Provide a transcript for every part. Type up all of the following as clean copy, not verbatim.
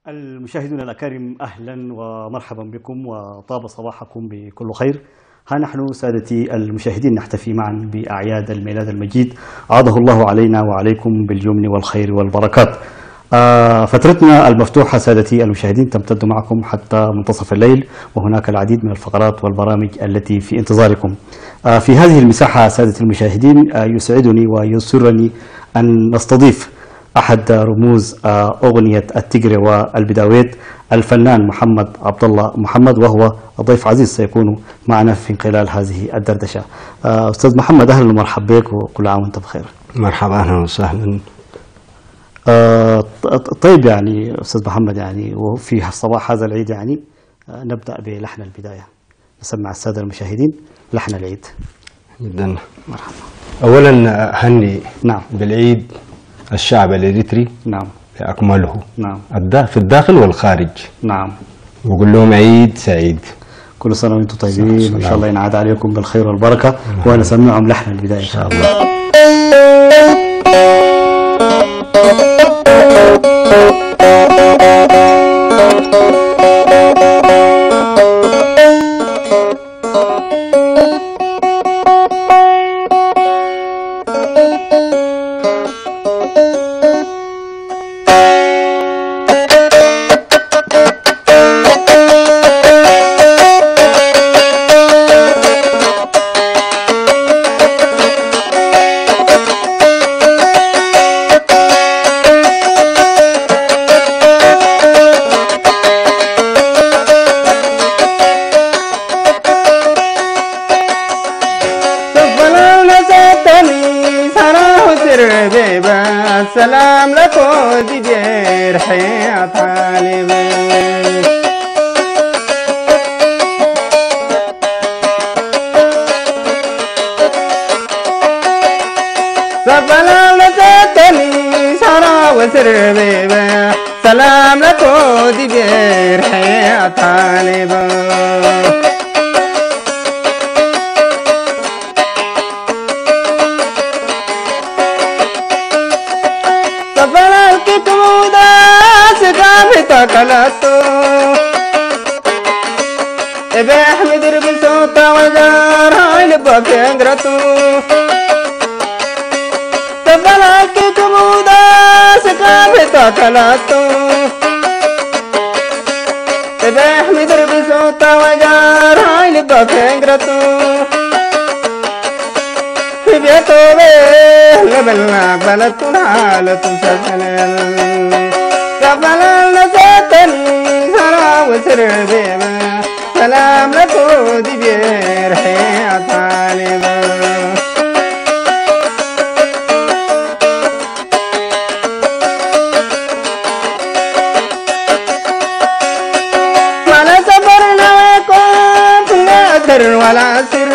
المشاهدون الأكارم، أهلا ومرحبا بكم وطاب صباحكم بكل خير. ها نحن سادتي المشاهدين نحتفي معا بأعياد الميلاد المجيد، أعاده الله علينا وعليكم باليمن والخير والبركات. فترتنا المفتوحة سادتي المشاهدين تمتد معكم حتى منتصف الليل، وهناك العديد من الفقرات والبرامج التي في انتظاركم. في هذه المساحة سادتي المشاهدين، يسعدني ويسرني أن نستضيف أحد رموز أغنية التجري والبداويت، الفنان محمد عبد الله محمد، وهو ضيف عزيز سيكون معنا في خلال هذه الدردشة. أستاذ محمد، أهلا ومرحبا بك وكل عام وأنت بخير. مرحبا، أهلا وسهلا. طيب، يعني أستاذ محمد، يعني وفي صباح هذا العيد يعني نبدأ بلحن البداية، نسمع السادة المشاهدين لحن العيد. جدا. مرحبا. أولا أهني بالعيد الشعب الإريتري بأكمله، في الداخل والخارج. وقول لهم عيد سعيد. كل سنة وأنتم طيبين، وإن شاء الله ينعاد عليكم بالخير والبركة. ونسمعهم لحن البداية إن شاء الله. سلام لكم دير حياة عالمي. سلام لستني سرا وسر بيبا، سلام لكم دير حياة عالمي. كلاتو بحمد رب صوت وزار هاي لبكنغرتو تبلاك تمودا سكابتا كلاتو بحمد رب صوت وزار هاي لبكنغرتو بيتو بلبلنا بلتو حالتو سفلل سفلل وسر بيبا، سلام لكم دبير حياة طالبة. ولا سفرنا وكنت لا در ولا سر،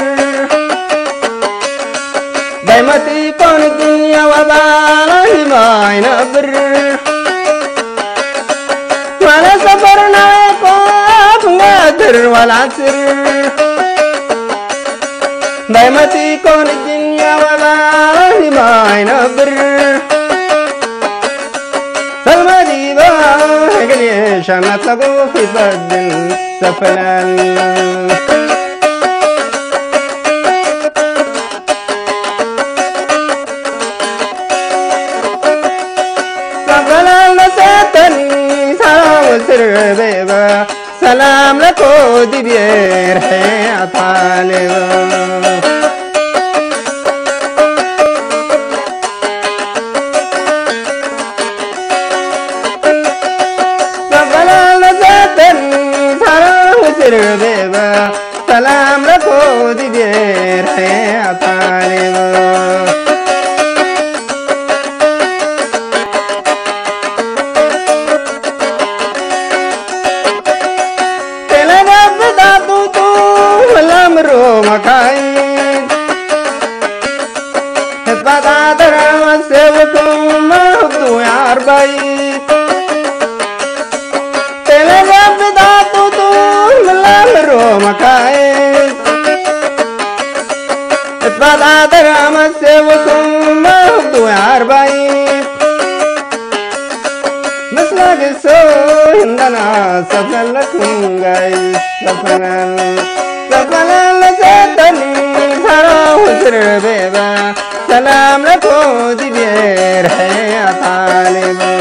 دايما تكون الدنيا وبالي ما ينبر. ولا سفرنا وكنت ولا سر، دايما تكون الدنيا ولا ما ينبر. سلمى ديبا قليش أنا تلقوا في بدل سفلال. سفلال نسيتني سلام وسر بيبا، سلام لكم دبير حياة طالبة. سفلال نسيتني سلام وسر بيبا، سلام لكم دبير حياة طالبة. عندنا سفر لكم جاي سفر سفر لستني سراه سر بيبا سلام لكم دبير حياة طالبة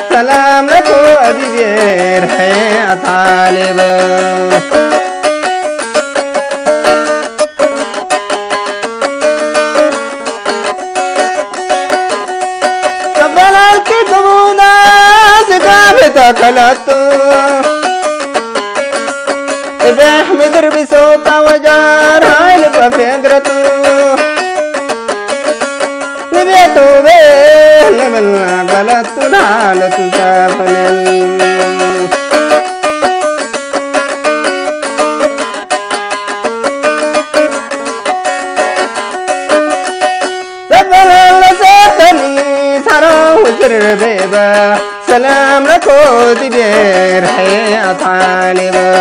سلام لكم أدبير حياة طالبة قبل الكتب ناس كابتا كلاتو بحمد ربي صوتا وجار هاي لفكرتو نبيتو بيه من غلط نالت سافل سفل لساتني سراه سر بيبا سلام لكو دبير حياة طالبة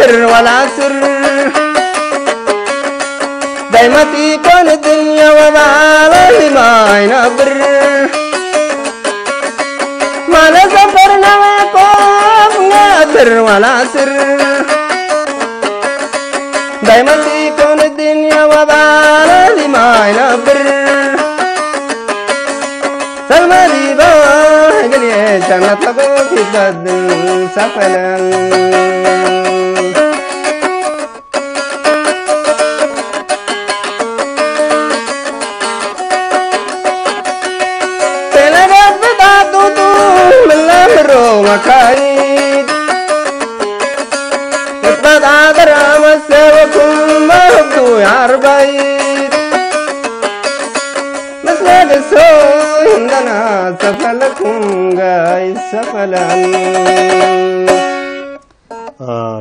ولا سر دايما تكون الدنيا وما ما ينبر ما سفرنا وقوف نادر ولا سر دايما تكون الدنيا وما ما ينبر سلمى دي باه جنة في بدل سفلا مكايد تبدا درام سوكم مبدو عربيد مسند السوء عندنا سفلكم جاي سفلا.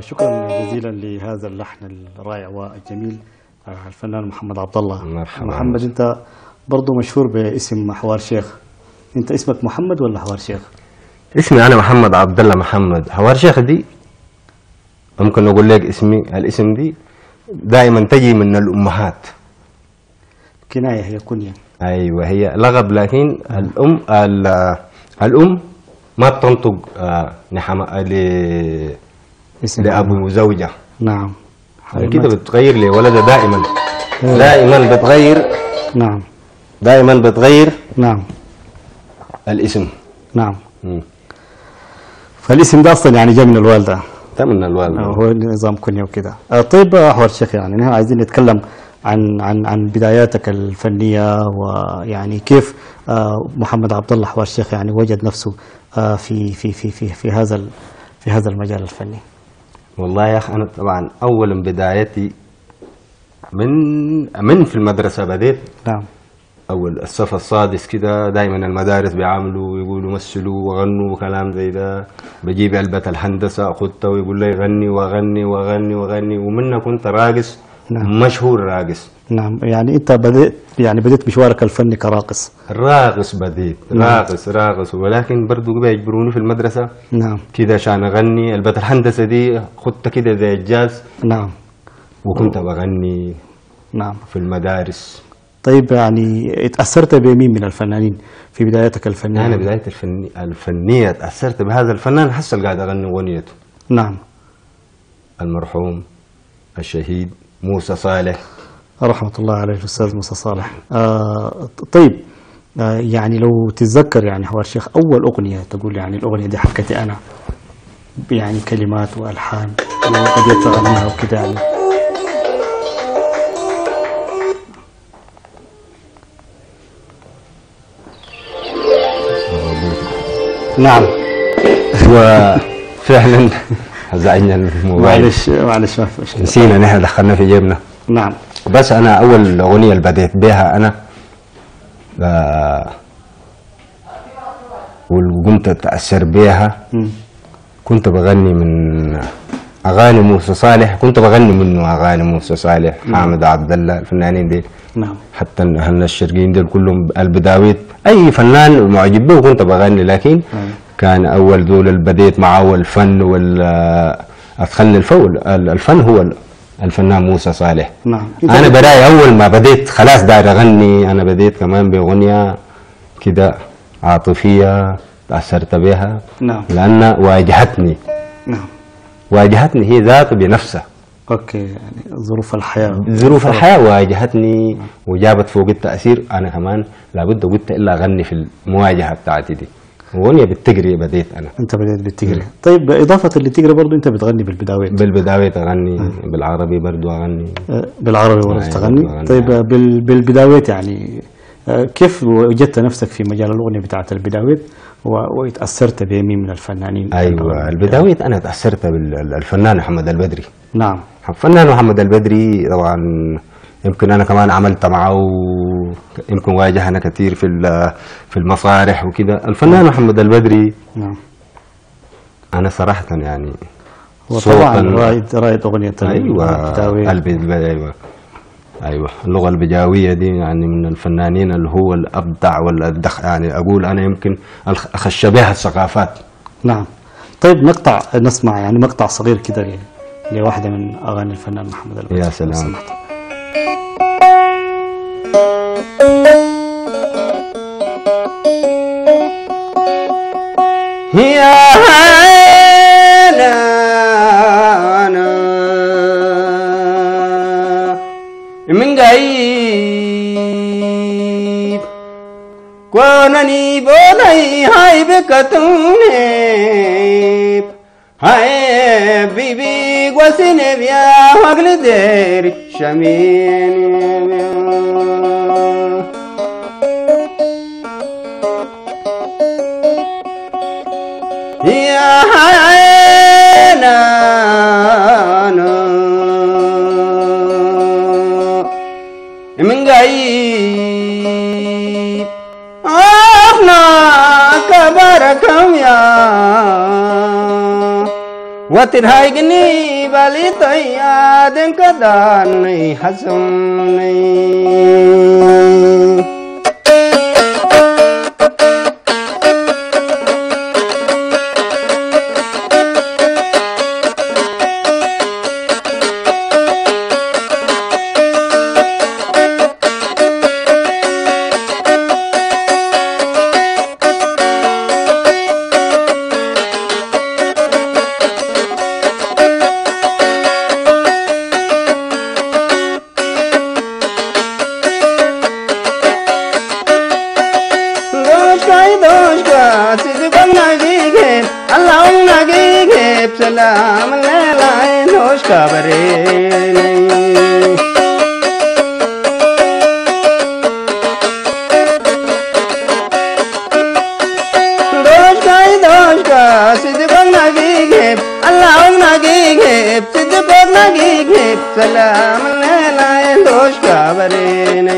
شكرا جزيلا لهذا اللحن الرائع والجميل الفنان محمد عبد الله. مرحبا محمد، انت برضو مشهور باسم حوار شيخ، انت اسمك محمد ولا حوار شيخ؟ اسمي انا محمد عبد الله محمد. حوار شيخ دي ممكن اقول لك اسمي، الاسم دي دائما تجي من الامهات، كناية هي كنيه. ايوه هي لغب، لكن الام الام ما بتنطق لابو زوجه. نعم كده بتغير لولدها دائما. دائما بتغير. نعم دائما بتغير. نعم الاسم. نعم. فالاسم ده اصلا يعني جاي من الوالدة. ده من الوالدة، هو نظام كنيه وكده. طيب حوار الشيخ، يعني نحن عايزين نتكلم عن عن عن بداياتك الفنية، ويعني كيف محمد عبد الله حوار الشيخ يعني وجد نفسه في في في في في هذا في هذا المجال الفني. والله يا اخي انا طبعا اولا بدايتي من في المدرسة بديت. نعم. اول الصف السادس كده دائما المدارس بيعاملوا ويقولوا مثلوا وغنوا وكلام زي ده، بجيب علبة الهندسة اخدتها ويقول لي غني واغني واغني واغني، ومنها كنت راقص. نعم. مشهور راقص. نعم، يعني انت بدأت يعني بديت مشوارك الفني كراقص. راقص بديت. نعم. راقص راقص، ولكن برضو بيجبروني في المدرسة. نعم. كده عشان اغني علبة الهندسة دي خدتها كده زي الجاز. نعم. وكنت بغني. نعم. في المدارس. طيب يعني اتأثرت بمين من الفنانين في بدايتك الفنية؟ أنا بداية الفنية تأثرت بهذا الفنان هسه قاعد أغني أغنيته. نعم. المرحوم الشهيد موسى صالح، رحمة الله عليه الأستاذ موسى صالح. طيب يعني لو تتذكر يعني حوار الشيخ أول أغنية تقول يعني الأغنية دي حكتي أنا، يعني كلمات وألحان وبديت تغنيها وكده يعني. نعم. وفعلا زعلنا الموبايل. معلش معلش ما في مشكلة، نسينا نحن دخلنا في جيبنا. نعم. بس انا اول اغنية اللي بديت بها انا وقمت اتاثر بها، كنت بغني من اغاني موسى صالح كنت بغني منه اغاني موسى صالح، حامد عبد الله، الفنانين دي. نعم. حتى اهلنا الشرقيين دول كلهم البداويت، اي فنان معجب به كنت بغني. لكن كان اول دول اللي بديت معه الفن وال ادخلني الفن هو الفنان موسى صالح. نعم. انا براي اول ما بديت خلاص داير اغني، انا بديت كمان باغنية كده عاطفية تاثرت بها. نعم. لان واجهتني. نعم. واجهتني هي ذاته بنفسها. okay، يعني ظروف الحياة. ظروف الحياة واجهتني وجابت فوق التاثير. انا كمان لابد قلت الا اغني في المواجهة بتاعتي دي. اغنية بالتجري بديت انا. انت بديت بالتجري. طيب اضافه للتجري برضه انت بتغني بالبداويت. بالبداويت اغني، بالعربي برضه اغني. بالعربي برضه تغني. طيب بالبداويت يعني كيف وجدت نفسك في مجال الاغنية بتاعت البداويت وتاثرت بمين من الفنانين؟ ايوه البداويت انا تاثرت بالفنان محمد البدري. نعم. الفنان محمد البدري طبعا يمكن انا كمان عملت معه، يمكن واجهنا كثير في المسارح وكده. الفنان محمد البدري. نعم. انا صراحة يعني وطبعا رايد اغنية. ايوه ايوه ايوه اللغة البجاويه دي يعني من الفنانين اللي هو الابدع والادخ، يعني اقول انا يمكن اخش بها الثقافات. نعم. طيب مقطع نسمع يعني مقطع صغير كده لواحدة من اغاني الفنان محمد البدري. يا سلام. يا أنا من غيب كونني بولي هاي بكتوني هاي بيبي وسنبيا بيا وقل دير شمين. يا أنا من غيب عرفنا كبركم يا وترهايقني بالي طياد كداني حسني. سلام لا نوش كبرين. دوش كاي دوش کا سيد بغنا گيگ الله نا گيگ سيد بغنا گيگ سلام لا دوش كبرين.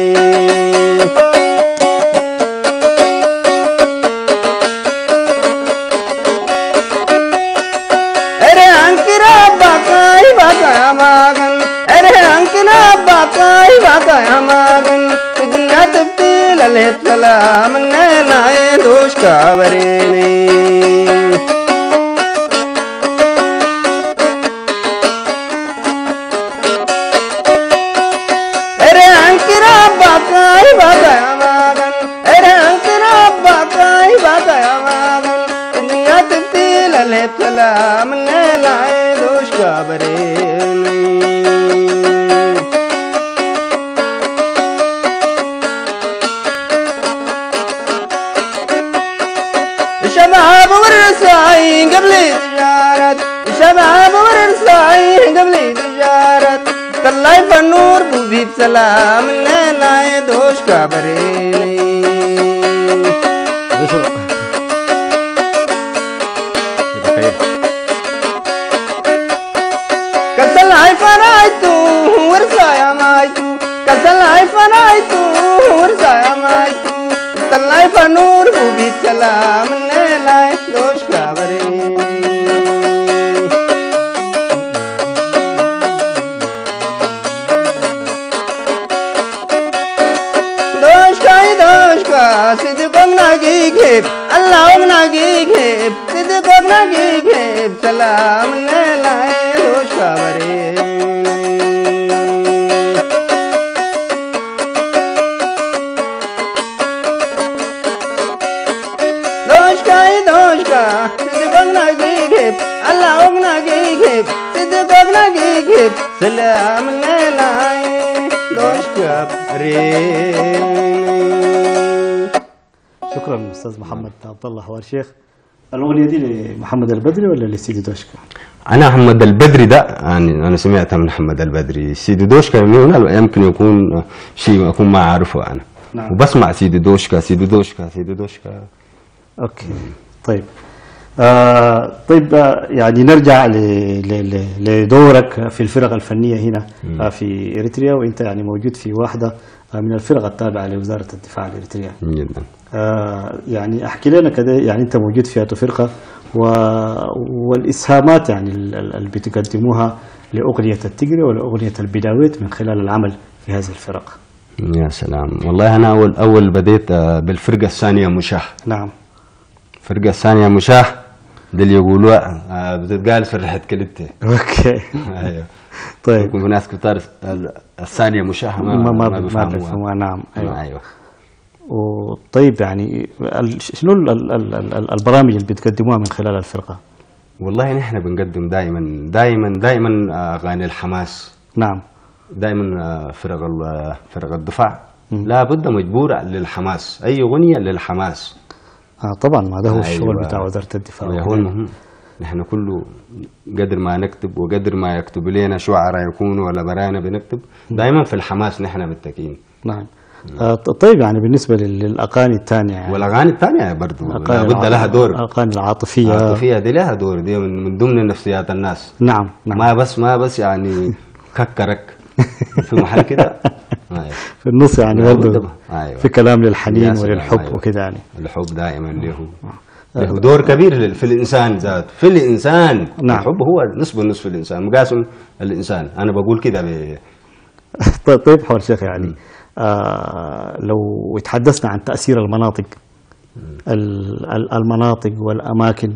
سلام دوش كبريني. اري انكرا باكاي باكاي ماغن اري انكرا باكاي باكاي ماغن دنيا تبتيل سلام دوش كبريني. شباب ورساي قبل تجارت شباب ورساي قبل تجارت طلعي فنور بوبي بسلام لا دوش كبريني. كسل هاي فرايتو ورساي مايتو كسل هاي فرايتو ورساي مايتو طلعي فنور بوبي بسلام دوش كبريني. دوشكا سيدي قمنا جيجيب الله قمنا جيجيب سيدي قمنا جيجيب سلام ليلى دوشكا بريني. دوشكا دوشكا سيدي قمنا جيجيب الله قمنا جيجيب سيدي قمنا جيجيب سلام ليلى دوشكا بريني. شكرا استاذ محمد عبد الله حوار شيخ. الاغنية دي لمحمد البدري ولا لسيدي دوشكا؟ انا محمد البدري ده يعني انا سمعتها من محمد البدري. سيدي دوشكا يمكن يكون شيء اكون ما اعرفه انا. نعم. وبسمع سيدي دوشكا سيدي دوشكا سيدي دوشكا. okay طيب. طيب يعني نرجع لدورك في الفرق الفنية هنا في اريتريا، وانت يعني موجود في واحدة من الفرق التابعة لوزارة الدفاع الاريتريه. جدا. يعني احكي لنا كده، يعني انت موجود في هذه الفرقة والاسهامات يعني اللي بتقدموها لاغنية التجري ولاغنيه البداويت من خلال العمل في هذه الفرق. يا سلام، والله انا اول بديت بالفرقة الثانية مشاه. نعم. الفرقة الثانية مشاه دي اللي يقولوها بتتقال في ريحه كلبتي. okay. ايوه. طيب يكون في ناس كتار الثانية مشاه ما بيفهموها. نعم. ايوه. ايوه. وطيب يعني شنو البرامج اللي بتقدموها من خلال الفرقة؟ والله نحن بنقدم دائما دائما دائما اغاني الحماس. نعم. دائما فرق الدفاع لابد مجبور للحماس، اي اغنية للحماس. طبعا، ما ده هو الشغل بتاع وزارة الدفاع. هو المهم نحن كله قدر ما نكتب وقدر ما يكتب لنا شعراء يكونوا ولا برانا بنكتب دائما في الحماس نحن متكئين. نعم. طيب يعني بالنسبة للاغاني الثانية يعني والاغاني الثانية برضه لابد لها دور. الاغاني العاطفية، العاطفية دي لها دور، دي من ضمن نفسيات الناس. نعم. نعم. ما بس يعني ككرك في محل كده. أيوة. في النص يعني برضه. أيوة. في كلام للحنين وللحب. أيوة. وكده يعني الحب دائما له دور كبير في الانسان ذاته، في الانسان. نعم. الحب هو نصف النصف الانسان، مقاسم الانسان، انا بقول كده طيب حوار شيخ، يعني لو تحدثنا عن تأثير المناطق، المناطق والأماكن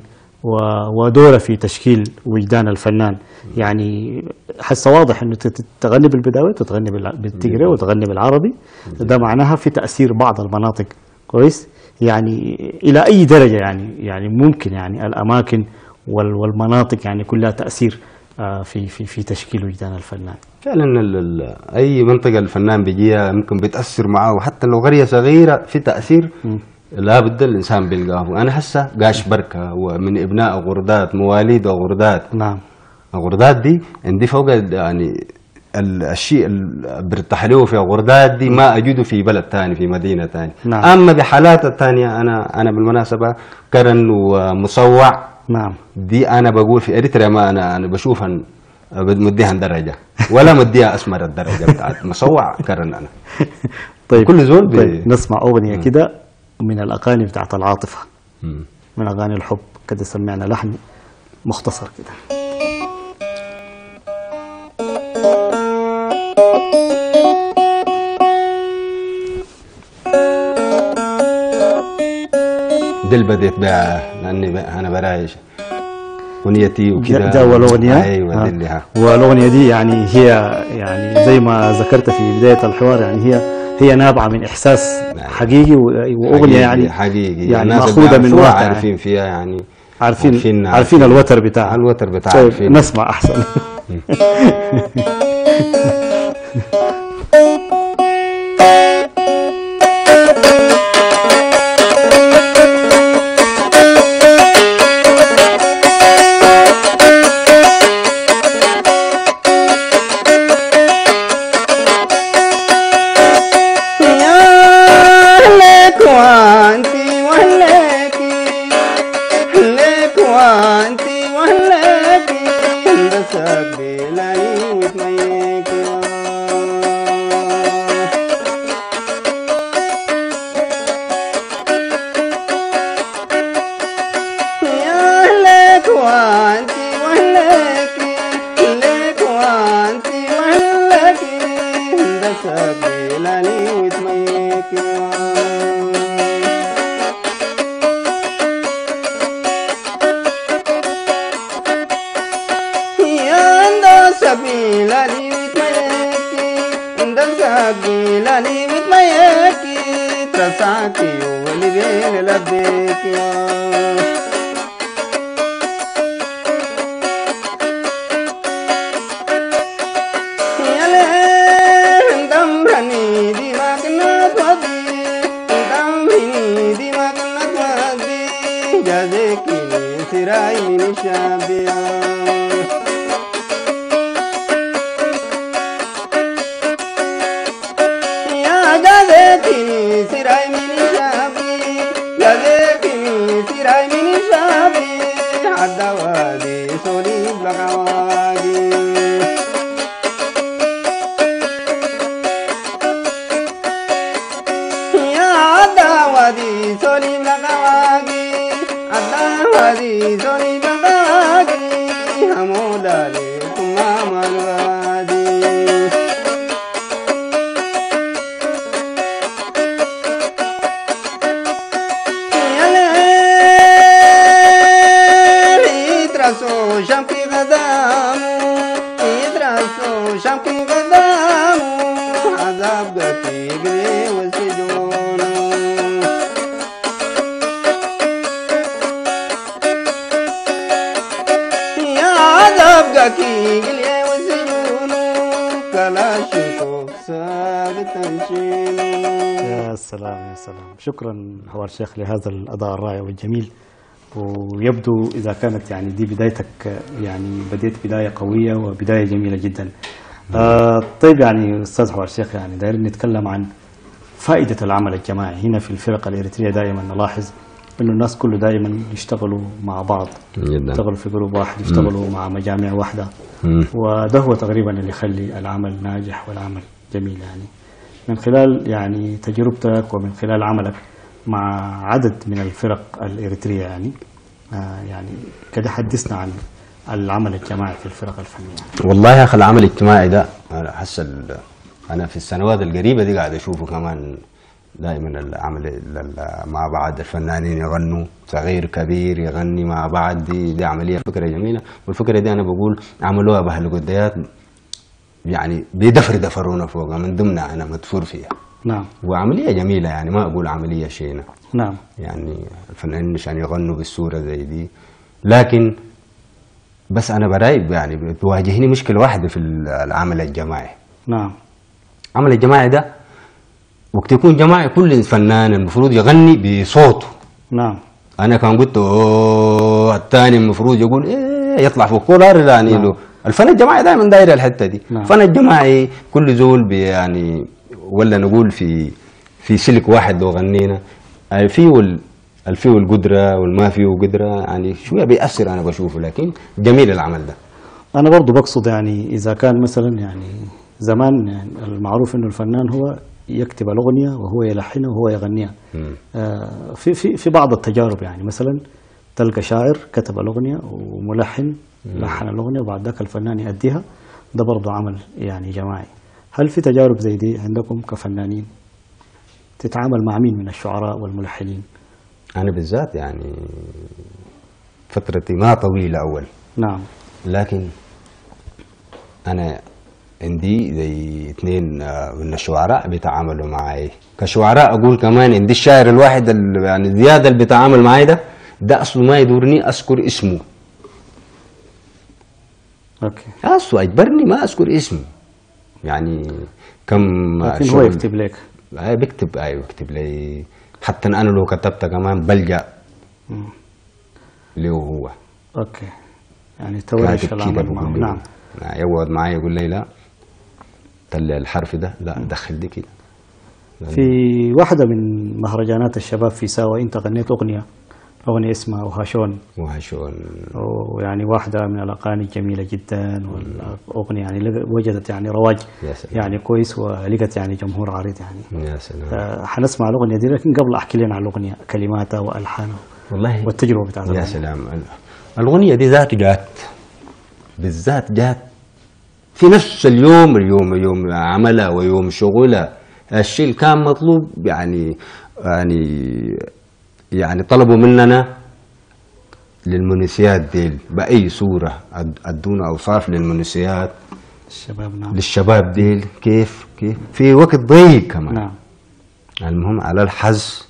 ودوره في تشكيل وجدان الفنان، يعني حس واضح انه تغني بالبداويت وتغني بالتجري وتغني بالعربي، ده معناها في تأثير بعض المناطق. كويس، يعني إلى أي درجة يعني ممكن يعني الأماكن والمناطق يعني كلها تأثير في في في تشكيل وجدان الفنان؟ فعلا اي منطقة الفنان بيجيها ممكن بتاثر معاه، وحتى لو قرية صغيرة في تاثير لابد الانسان بيلقاه. انا هسه قاش بركة ومن ابناء غردات، مواليد غردات. نعم. غردات دي عندي فوق يعني الشيء اللي برتاح له في غردات دي ما اجده في بلد ثاني، في مدينة ثانية. نعم. اما بحالات الثانية انا بالمناسبة كرن ومصوع. نعم. دي انا بقول في اريتريا ما انا بشوفها مديها درجه ولا مديها اسمر الدرجة بتاعت مصوع كرن انا. طيب كل زول طيب نسمع اغنية كده من الاغاني بتاعت العاطفة، من اغاني الحب كده، سمعنا لحن مختصر كده. دي اللي بديت بها لاني انا برايش اغنيتي وكده. ده اول اغنية. ايوه دي اللي ها. والاغنية دي يعني هي يعني زي ما ذكرت في بداية الحوار، يعني هي نابعة من احساس حقيقي، واغنيه يعني حقيقي يعني ماخوذة من واقع، عارفين فيها يعني، عارفين الوتر بتاعها، الوتر بتاعها. طيب عارفين. نسمع احسن. لك وانتي وهلك لك وانتي وهلك هندسة بلاني وتميك. شاقي لاني بتميكي ترساكي ولي بين لبيك يا لين دمرني دي ما كنا تودي دمرني دي ما كنا تودي جازكيني سراي من شابيا يا جازكيني سراي من شابي جازكيني سراي من شابي عدوادي سولي بلغوادي يا عدوادي سولي بلغواقي عدوادي سولي بلغواقي همولا لكم ما الوادي يا ليل يترسو شمكي غدامو يترسو شمكي غدامو عذاب قتي قلي والسجون يا عذاب قتي قلي والسجون كلاشكوف ثابت يا سلام يا سلام، شكرا حوار الشيخ لهذا الأداء الرائع والجميل. ويبدو إذا كانت يعني دي بدايتك، يعني بديت بداية قوية وبداية جميلة جدا. طيب يعني أستاذ حوار الشيخ، يعني داير نتكلم عن فائدة العمل الجماعي هنا في الفرق الإريترية. دائما نلاحظ إنه الناس كله دائما يشتغلوا مع بعض، جدا يشتغلوا في group واحد، يشتغلوا مع مجاميع واحدة، وده هو تقريبا اللي يخلي العمل ناجح والعمل جميل. يعني من خلال يعني تجربتك ومن خلال عملك مع عدد من الفرق الإريترية، يعني يعني كده حدثنا عن العمل الجماعي في الفرق الفنية. والله يا اخي العمل الاجتماعي ده انا حس انا في السنوات القريبة دي قاعد اشوفه كمان دائما العمل مع بعض الفنانين يغنوا، صغير كبير يغني مع بعض، دي عملية فكرة جميلة. والفكرة دي انا بقول عملوها باهل قديات، يعني بدفر دفرونا فوقها، من ضمنها انا مدفور فيها. نعم وعملية جميلة، يعني ما اقول عملية شينه، نعم يعني الفنانين عشان يغنوا بالصورة زي دي. لكن بس انا برايب يعني بتواجهني مشكلة واحدة في العمل الجماعي. نعم العمل الجماعي ده وقت يكون جماعي كل فنان المفروض يغني بصوته. نعم انا كان قلت اوه، الثاني المفروض يقول ايه، يطلع فوق كولار يعني. نعم. له الفن الجماعي دائما داير الحتة دي. نعم. الفن الجماعي كل زول يعني ولا نقول في سلك واحد لو غنينا فيه القدرة والما فيه قدره، يعني شوية بيأثر انا بشوفه، لكن جميل العمل ده. أنا برضو بقصد يعني إذا كان مثلا يعني زمان يعني المعروف إنه الفنان هو يكتب الأغنية وهو يلحنها وهو يغنيها. في في في بعض التجارب يعني مثلا تلقى شاعر كتب الأغنية وملحن لحن الأغنية وبعد ذاك الفنان يأديها، ده برضو عمل يعني جماعي. هل في تجارب زي دي عندكم كفنانين؟ تتعامل مع مين من الشعراء والملحنين؟ انا بالذات يعني فترتي ما طويلة اول، نعم لكن انا عندي زي اثنين من الشعراء بيتعاملوا معي كشعراء. اقول كمان عندي الشاعر الواحد يعني زيادة اللي بيتعامل معي ده اصله ما يدورني اذكر اسمه. okay اصله اجبرني ما اذكر اسمه، يعني كم لكن هو يكتب لك؟ بيكتب، ايوه بيكتب لي. حتى انا لو كتبت كمان بلجأ له هو. okay يعني تورش كاتب كده العمل معه. بقول له نعم يقعد معي يقول لي لا طلع الحرف ده، لا دخل دي كده. في واحدة من مهرجانات الشباب في ساوى أنت غنيت أغنية اسمها وهاشون، وهاشون ويعني واحدة من الأغاني الجميلة جدا، والأغنية يعني وجدت يعني رواج يا سلام. يعني كويس، ولقت يعني جمهور عريض يعني. يا سلام. حنسمع الأغنية دي، لكن قبل أحكي لنا عن الأغنية، كلماتها وألحانها والله والتجربة بتاعتها. يا سلام. الأغنية دي ذات جات بالذات، جات في نفس اليوم، اليوم يوم عملها ويوم شغلها، الشيء اللي كان مطلوب يعني يعني يعني طلبوا مننا للمنسيات ديل بأي صورة، أدونا أوصاف للمنسيات الشباب. نعم للشباب ديل كيف كيف؟ في وقت ضيق كمان. نعم. المهم على الحظ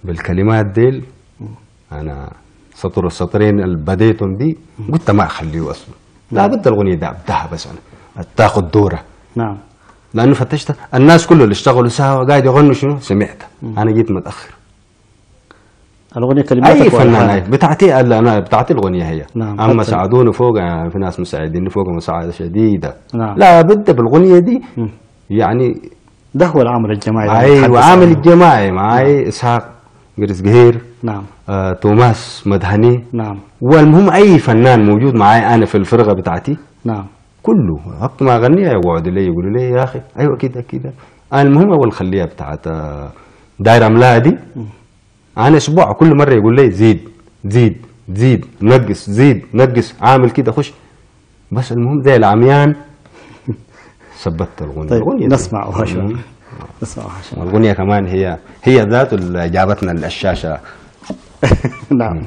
بالكلمات ديل انا سطر السطرين اللي بديتهم دي قلت ما اخليه اصلا، لابد الاغنية دي ابداها بس انا تاخذ دوره. نعم. لانه فتشت الناس كله اللي اشتغلوا سوا قاعد يغنوا شنو سمعت، انا جيت متاخر. الاغنية كلماتك اي فنان بتاعتي انا بتاعتي الاغنية هي. نعم. اما ساعدوني فوق يعني في ناس مساعديني فوق مساعدة شديدة. نعم. لابد بالاغنيه دي يعني ده هو العمل الجماعي. ايوه عامل الجماعي معاي. نعم. اسحاق قرس قهير. نعم. توماس مدهني. نعم. والمهم اي فنان موجود معاي انا في الفرقة بتاعتي. نعم. كله وقت ما اغنيها يقعدوا لي يقولوا لي يا اخي ايوه كده كده. المهم اول خليها بتاعت دايرة املاها دي انا اسبوع كل مرة يقول لي زيد زيد زيد نقص زيد نقص عامل كده خش، بس المهم زي العميان ثبتت الاغنية. طيب نسمعها شوي. نسمعها شوي. الاغنية كمان هي ذات اللي جابتنا الشاشة. نعم.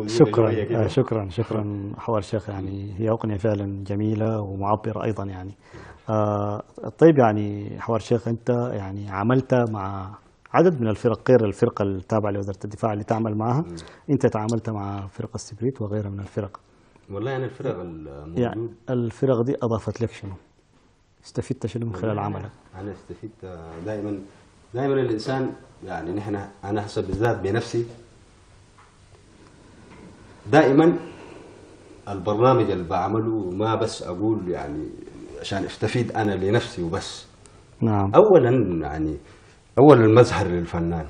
شكرا شكرا شكرا حوار الشيخ، يعني هي أغنية فعلا جميلة ومعبرة أيضا يعني. طيب يعني حوار الشيخ، أنت يعني عملت مع عدد من الفرق غير الفرقة التابعة لوزارة الدفاع اللي تعمل معها، أنت تعاملت مع فرق السبريت وغيرها من الفرق. والله يعني الفرق الموجود يعني الفرق دي أضافت لك شنو؟ استفدت شنو من خلال عملك؟ أنا استفدت دائما دائما الإنسان يعني نحن أنا حسب بالذات بنفسي دائما البرنامج اللي بعمله ما بس اقول يعني عشان استفيد انا لنفسي وبس. نعم. اولا يعني اول المظهر للفنان،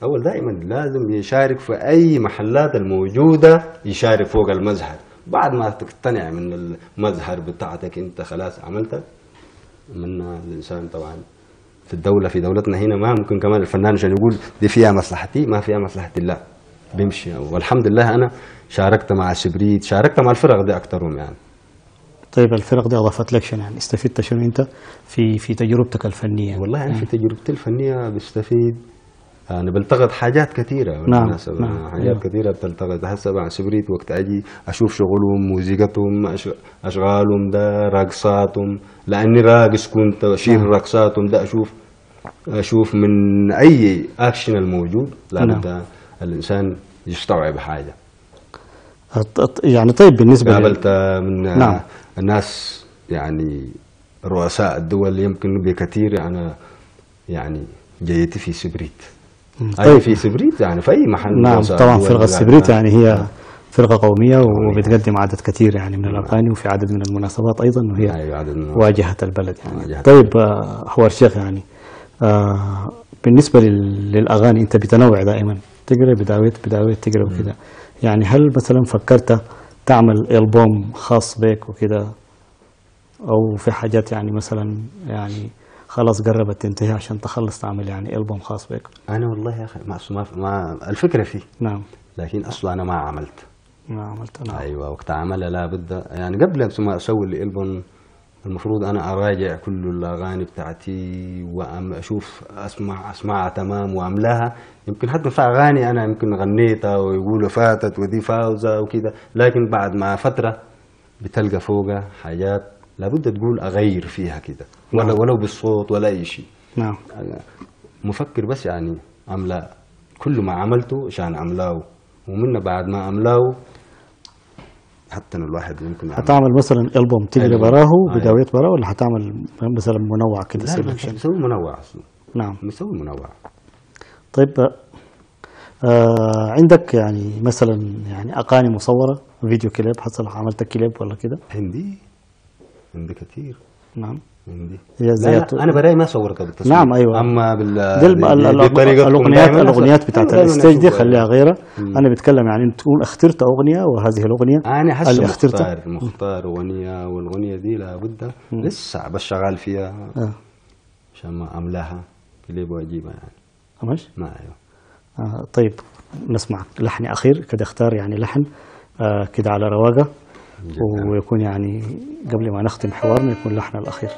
اول دائما لازم يشارك في اي محلات الموجودة، يشارك فوق المظهر. بعد ما تقتنع من المظهر بتاعتك انت خلاص عملتها من الانسان. طبعا في الدولة، في دولتنا هنا ما ممكن كمان الفنان عشان يقول دي فيها مصلحتي ما فيها مصلحتي، لا بيمشي. والحمد لله انا شاركت مع سبريت، شاركت مع الفرق دي اكثرهم يعني. طيب الفرق دي اضافت لك شنو يعني؟ استفدت شنو انت في تجربتك الفنية؟ والله انا في تجربتي الفنية بستفيد، انا بلتقط حاجات كثيرة بالمناسبة. نعم. حاجات أيوه. كثيرة بتلتقط. هسه مع سبريت وقت اجي اشوف شغلهم، موزيكتهم، اشغالهم ده، رقصاتهم، لاني راقص كنت اشيل رقصاتهم ده، اشوف من اي اكشن الموجود. لابد نعم. الانسان يستوعب حاجة يعني. طيب بالنسبة قابلت من نعم. الناس يعني رؤساء الدول يمكن بكثير. انا يعني جيتي في سبريت. طيب في سبريت يعني في اي محل. نعم طبعا فرقه سبريت يعني هي فرقه قومية وبتقدم عدد كثير يعني من الاغاني وفي عدد من المناسبات ايضا، وهي عدد من واجهه البلد يعني. طيب حوار الشيخ يعني بالنسبة للاغاني انت بتنوع دائما، تقرا بداويت بداويت تقرا وكذا يعني، هل مثلا فكرت تعمل البوم خاص بك وكذا، او في حاجات يعني مثلا يعني خلاص قربت تنتهي عشان تخلص تعمل يعني البوم خاص بك؟ انا والله يا اخي ما الفكرة فيه. نعم. لكن اصلا انا ما عملت. ما عملت. نعم. ايوه وقت عملها لابد يعني قبل ما اسوي الالبوم المفروض انا اراجع كل الاغاني بتاعتي واشوف اسمعها تمام واملاها. يمكن حتى في اغاني انا يمكن غنيتها ويقولوا فاتت ودي فاوزه وكده، لكن بعد ما فترة بتلقى فوقها حاجات لابد تقول اغير فيها كده. نعم. ولو بالصوت ولا اي شيء. نعم. أنا مفكر بس يعني املا كل ما عملته عشان املاه، ومن بعد ما املاه حتى الواحد ممكن حتعمل مثلا البوم تجري براه بداوية براه، ولا حتعمل مثلا منوع كده؟ لا مسوي منوع اصلا. نعم مسوي منوع. طيب عندك يعني مثلا يعني اغاني مصوره فيديو كليب، حصل عملت كليب ولا كده؟ عندي كثير. نعم عندي. لا انا براي ما صورتها بالتصوير. نعم ايوه. اما الاغنيات الاغنيات بتاعت ال stage دي خليها غيرها. انا بتكلم يعني تكون اخترت اغنية، وهذه الاغنية انا هسه مختار اغنية، والاغنية دي لابد لسه بس شغال فيها عشان ما املاها كليب واجيبها يعني. ماشي؟ ما ايوه. طيب نسمع لحن اخير كده، اختار يعني لحن كده على رواقه، ويكون يعني قبل ما نختم حوارنا يكون لحن الأخير.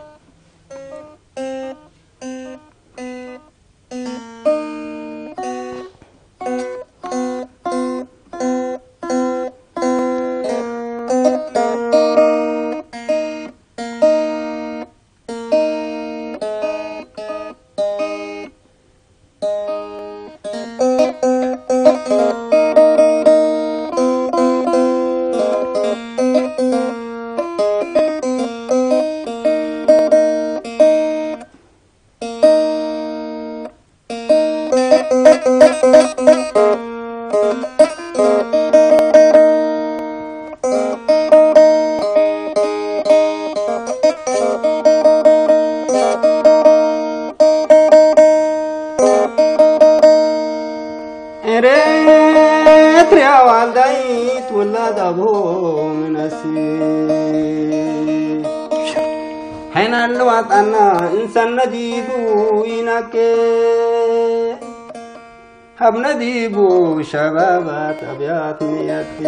نديبو شبابات أبيات نيتي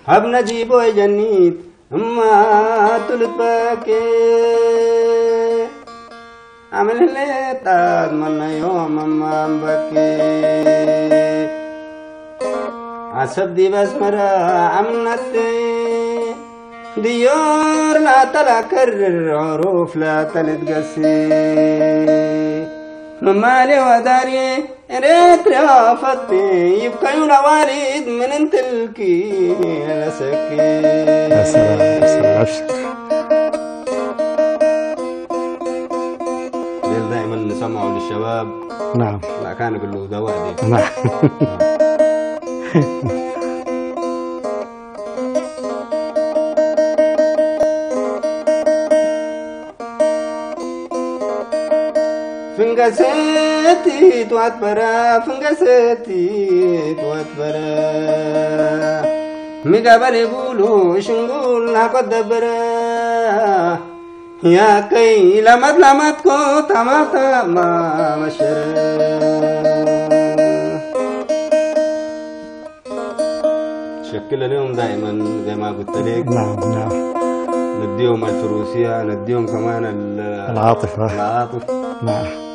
هب نجيبو جنيت ما تلتبكي عمل اللي من يوم ما بكي عسب دي بس مرة عملتي ديار لا تلكرر عروف لا تلتقسي مالي وداري ريت رافتي يبقى يولا والد من انت الكي لسكي. يا سلام يا سلام. ديل دائما نسمعوا للشباب. نعم. لا كان يقول له دواء دي. نعم. فنقسيتي تواتبرا فنقسيتي تواتبرا مقابل يقولوا شنقول لقد دبرا يا كي لمت لمت كو تما تما مشر. شكل اليوم دائما زي ما قلت لك. نعم نعم. نديهم الفروسية، نديهم كمان العاطفة. العاطفة. نعم.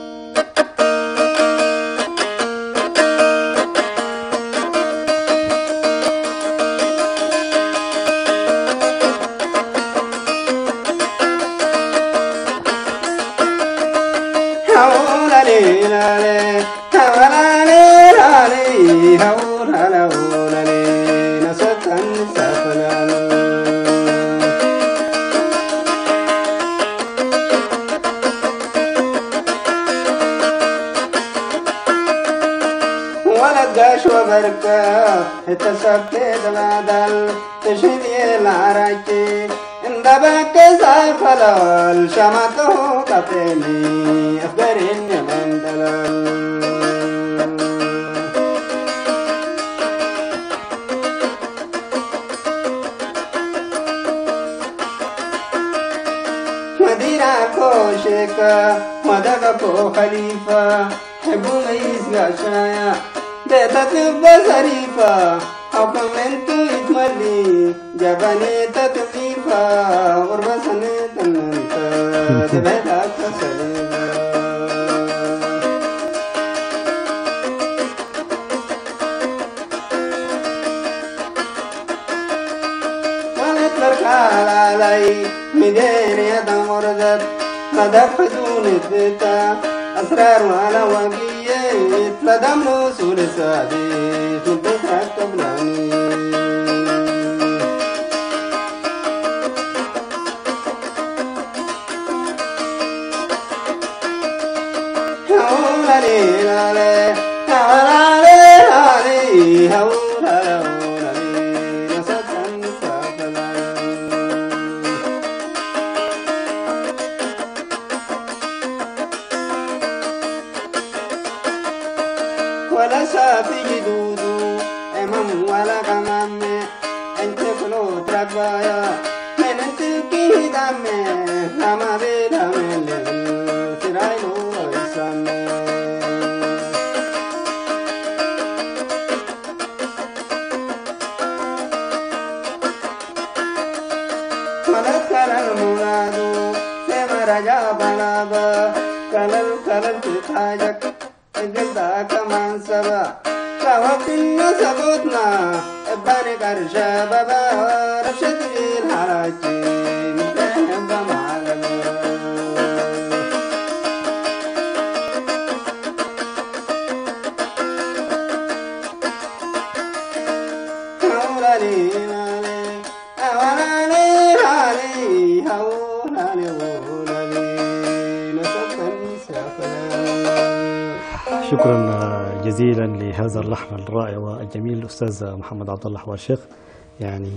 شكرا جزيلا لهذا اللحن الرائع والجميل الأستاذ محمد عبد الله حوار الشيخ. يعني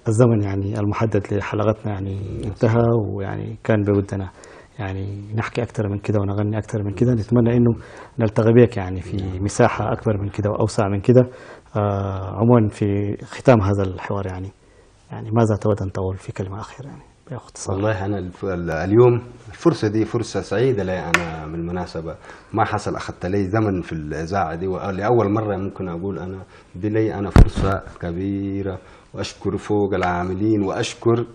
الزمن يعني المحدد لحلقتنا يعني انتهى، ويعني كان بودنا يعني نحكي أكثر من كده ونغني أكثر من كده. نتمنى إنه نلتقي بك يعني في مساحة أكبر من كده وأوسع من كده. عموما في ختام هذا الحوار يعني ماذا تود أن تقول في كلمة أخيرة يعني باختصار؟ والله أنا اليوم الفرصة دي فرصة سعيدة لي أنا بالمناسبة. ما حصل أخذت لي زمن في الإذاعة دي، ولأول مرة ممكن أقول أنا دي لي أنا فرصة كبيرة، وأشكر فوق العاملين وأشكر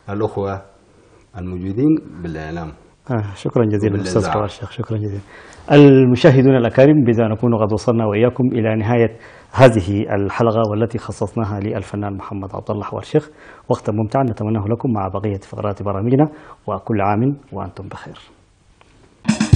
الأخوة الموجودين بالإعلام. شكرا جزيلا أستاذ حوار الشيخ، شكرا جزيلا. المشاهدون الأكارم، بذا نكون قد وصلنا وإياكم إلى نهاية هذه الحلقة والتي خصصناها للفنان محمد عبد الله حوار الشيخ. وقتا ممتعا نتمناه لكم مع بقية فقرات برامجنا، وكل عام وأنتم بخير.